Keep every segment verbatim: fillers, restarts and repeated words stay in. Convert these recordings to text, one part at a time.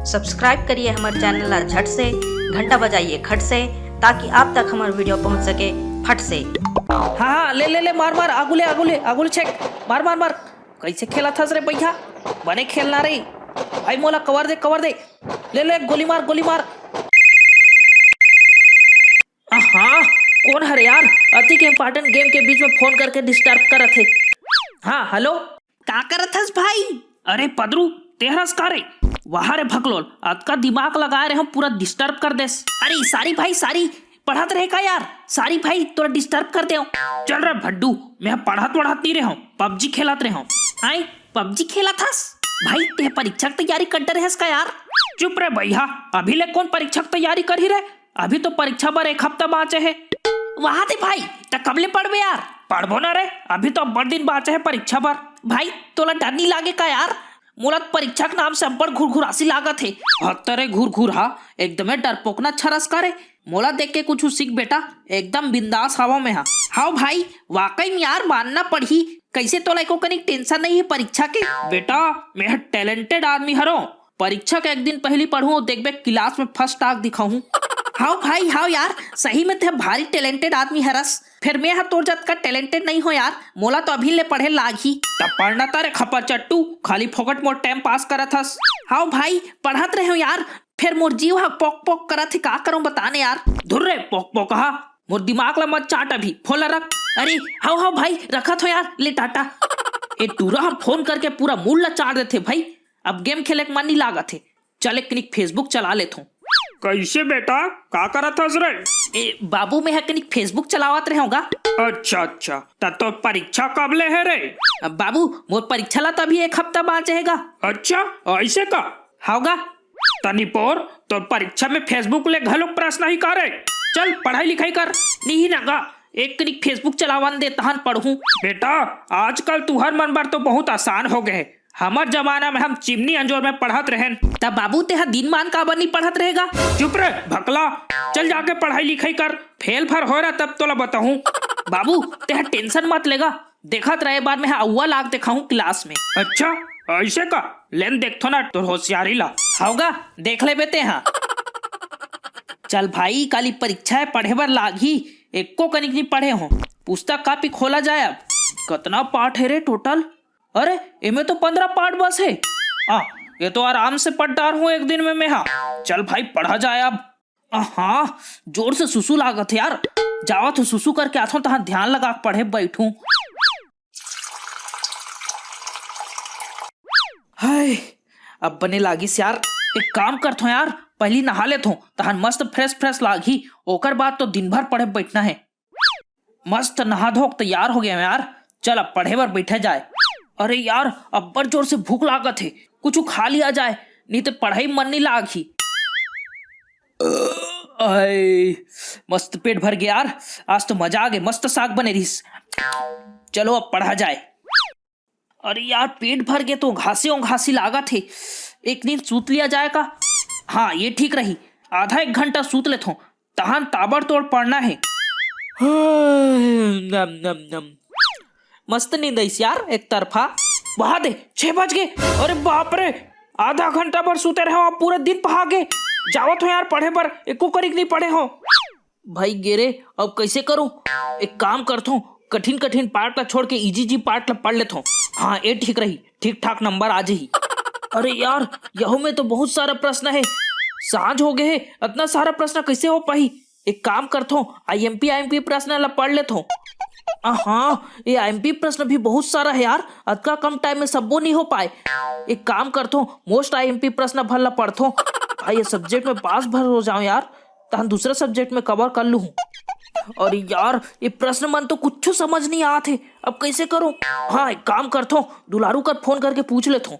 Subscribe करिए हमर channel ला झट से, घंटा बजाइए खट से, ताकि आप तक हमर वीडियो पहुंच सके फट से। हाँ हाँ, ले ले ले, मार मार, आगू ले, आगू ले, आगू ले, छेक, मार मार मार। कैसे खेलत हस रे भैया? बने खेलना रे भाई, मोला कवर दे, कवर दे। ले ले, गोली मार, गोली मार। आहा, कौन हरे यार, अति के इंपॉर्टेंट गेम के बीच में फोन करके डिस्टर्ब करत हे। हाँ हेलो। का करत हस भाई? अरे पदरू, तेहरस का रे? वाह रे भकलोल, अतका दिमाग लगाए रहे हम, पूरा डिस्टर्ब कर देस। अरे सारी भाई, सारी पढ़त रहे का यार? सारी भाई, तोला डिस्टर्ब कर दे। चल रे भड्डू, मैं पढ़त वढ़त नहीं रहे हूँ, पबजी खेलत रहे हूँ। आए, पबजी खेलत हस? भाई, ते परीक्षा के तैयारी कर रहे हस का यार? चुप रे भैया, अभी ले कौन परीक्षा के तैयारी कर ही रे? अभी तो परीक्षा बर एक हफ्ता बाँचे हे। वाह दे भाई, त कब ले पढ़बे यार? पढ़बो ना रे, अभी तो अब्बड़ दिन बाँचे हे परीक्षा बर। भाई, तोला डर नहीं लागे का यार? मोला तो परीक्षा के नाम से अब्बड़ घुरघुरासी लागत हे। हत्तरे घुरघुरहा, एकदमे डरपोकना छरस का रे। मोला देख के कुछ सीख बेटा, एकदम बिंदास हवा में हा। हाव भाई, वाकई में यार मानना पड़ही, कैसे तोला एको कनिक टेंशन नहीं है परीक्षा के? बेटा, मैं टैलेंटेड आदमी हरो, परीक्षा के एक दिन पहली पढ़ूं, देखबे क्लास में फर्स्ट आग दिखाऊं। हाव भाई, हाव यार, सही में ते भारी टैलेंटेड आदमी हरस। फिर मैं ह तोर जतका टैलेंटेड नहीं हो यार, मोला तो अभी ले पढ़े लागही। तब पढ़ना तारे खपा चट्टू, खाली फोकट मोर टाइम पास करत हस। हाव भाई, पढ़त रहे हो यार, फिर मोर जीव ह पोक पोक करत हे, का करूं बता ने यार। धुर रे पोक पोक हा, मोर दिमाग ला मत चाट अभी, फोन ला रख। अरे हाव हाव भाई, रखत हो यार, ले टाटा। ए टूरा ह फोन करके पूरा मूड ला चाट देथे भाई। अब गेम खेले के मन नहीं लागत हे, चल एक कनिक Facebook चला लेथों। कैसे बेटा, का करत हस रे? ए बाबू, मैं ह कनिक Facebook चलावत रहे होगा। अच्छा अच्छा, त तो परीक्षा कब ले है रे? अब बाबू, मोर परीक्षा ला तो अभी एक हफ्ता बाँचे हेगा। अच्छा, ऐसे का? हावगा। तनी पोर, तोर परीक्षा में Facebook ले घलो प्रश्न ही का रे? चल पढ़ाई लिखाई कर। नहीं ना गा, एक कनिक Facebook चलावन दे, तहन पढ़हूं। बेटा, आजकल तुहर मन बर तो बहुत आसान हो गए हे। हमर जमाना में हम चिमनी अंजोर में पढ़त रहेन। तब बाबू, तेहा दिन मान काबर नहीं पढ़त रहेगा? चुप रे भकला, चल जाके पढ़ाई लिखाई कर, फेल फर हो रहा तब तोला बताहूं। बाबू, तेहा टेंशन मत लेगा, देखत रहे, बाद में हा अव्वल आग देखाहूं क्लास में। अच्छा, ऐसे का? लेन देखथो ना तोर होशियारी ला। हावगा, देख लेबे तेहा। चल भाई, काली परीक्षा है, पढ़े बर लागही। एको कनिक नहीं पढ़े हो, पुस्तक कापी खोला जाए अब। कतना पाठ है रे टोटल? अरे, एमे तो पंद्रह पाठ बस है। आ, ये तो आराम से पढ़ डार हूँ एक दिन में मैं हा। चल भाई, पढ़ा जाए अब। हाँ, जोर से सुसु लागत है यार। जावत हूँ, सुसु करके आथों, तहाँ ध्यान लगा के पढ़े बैठूं। हाय, अब बने लागिस यार। एक काम करथों यार, पहली नहा लेथों, तहन मस्त फ्रेश फ्रेश लागही, ओकर बाद तो दिन भर पढ़े बैठना है। मस्त नहा धो के तैयार हो गए हंव यार, चल अब पढ़े बर बैठा जाए। अरे यार, अब्बड़ जोर से भूख लागत है, कुछ खा लिया जाए, नहीं तो पढ़ाई मन नहीं लागही। आय, मस्त पेट भर गया यार, आज तो मजा आ गया, मस्त साग बने रहिस। चलो अब पढ़ा जाए। अरे यार, पेट भर के तो घासी घासी लागत है, एक नींद सूत लिया जाए का? हाँ, ये ठीक रही, आधा एक घंटा सूत लेथों, तहान ताबड़तोड़ पढ़ना है। नम नम नम। मस्त नींद आइस यार, एक तरफा। वहा दे, छह बज गए। अरे बाप रे, आधा घंटा भर सुते रहे हो, अब पूरा दिन पहा गए। जावत हो यार पढ़े बर, एको करिक नहीं पढ़े हो। भाई गेरे, अब कैसे करूं? एक काम करथों, कठिन कठिन पाठ ला छोड़ के इजी इजी पाठ ला पढ़ लेथों। हाँ, ये ठीक रही, ठीक ठाक नंबर आ जाही। अरे यार, यहू में तो बहुत सारा प्रश्न है, सांझ हो गए है, इतना सारा प्रश्न कैसे हो पाही? एक काम करथों, आईएमपी आईएमपी प्रश्न ला पढ़ लेथों। आ, हाँ, ये आईएमपी प्रश्न भी बहुत सारा है यार, अतका कम टाइम में सब्बो नहीं हो पाए। एक काम करथों, मोस्ट आईएमपी प्रश्न भर ला पढ़थों, भाई ये सब्जेक्ट में पास भर हो जाऊं यार, तहन दूसरा सब्जेक्ट में कवर कर लूं। और यार, ये प्रश्न मन तो कुछ समझ नहीं आत है, अब कैसे करूं? हाँ, एक काम करथों, दुलारू कर फोन करके पूछ लेथों।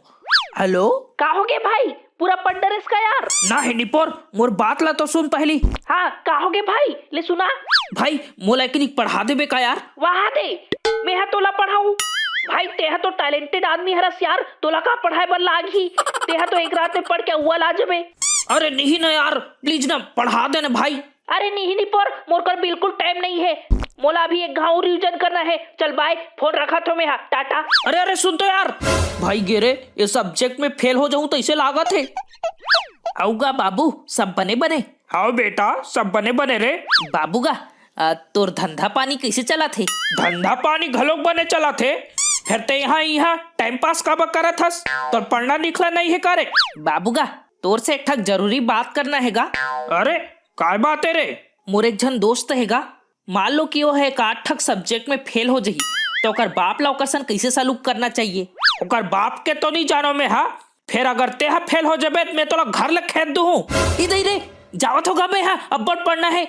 हेलो। का हो गए भाई, पूरा पढ़ डरेस का यार? ना है निपोर, मोर बात ला तो सुन पहली। हाँ, का हो गए भाई, ले सुना। भाई, मोला एक निक पढ़ा देबे का यार? वहा दे, मैं हा तोला पढ़ाऊं। भाई, तेहा तो टैलेंटेड आदमी हरस यार, तोला का पढ़ाए बर लागही? तेहा तो एक रात में पढ़ के अव्वल आ जबे। अरे नहीं ना यार, प्लीज ना, पढ़ा देना भाई। अरे नहीं निपोर, मोर कर बिल्कुल टाइम नहीं है, मोला अभी एक घाव रिवीजन करना है। चल बाय, फोन रखा थो मैं हा, टाटा। अरे अरे सुन तो यार, भाई गेरे, ये सब्जेक्ट में फेल हो जाऊं तो इसे लागत है। अउ गा बाबू, सब बने बने? हव बेटा, सब बने बने रे। बाबू गा, अ, तोर धंधा पानी कइसे चलत हे? धंधा पानी घलोक बने चलत हे। फेर ते इहाँ, इहाँ टाइम पास काबर करत हस? तोर पढ़ना लिखना नइ हे का रे? बाबू गा, तोर से एक ठक जरूरी बात करना हे गा। अरे, काय बात हे रे? मोर एक झन दोस्त हे गा, मान लो कि वो ह एक आध ठक सब्जेक्ट में फेल हो जही, त ओकर बाप ला ओकर सन कइसे सलूक करना चाहिए? ओकर बाप के तो नइ जानों मैं हा, फेर अगर ते हा फेल हो जबे, त मैं तोला घर ले खेद दूहूँ। ए दई रे, जावत हँव गा मैं हा, अब्बड़ पढ़ना हे।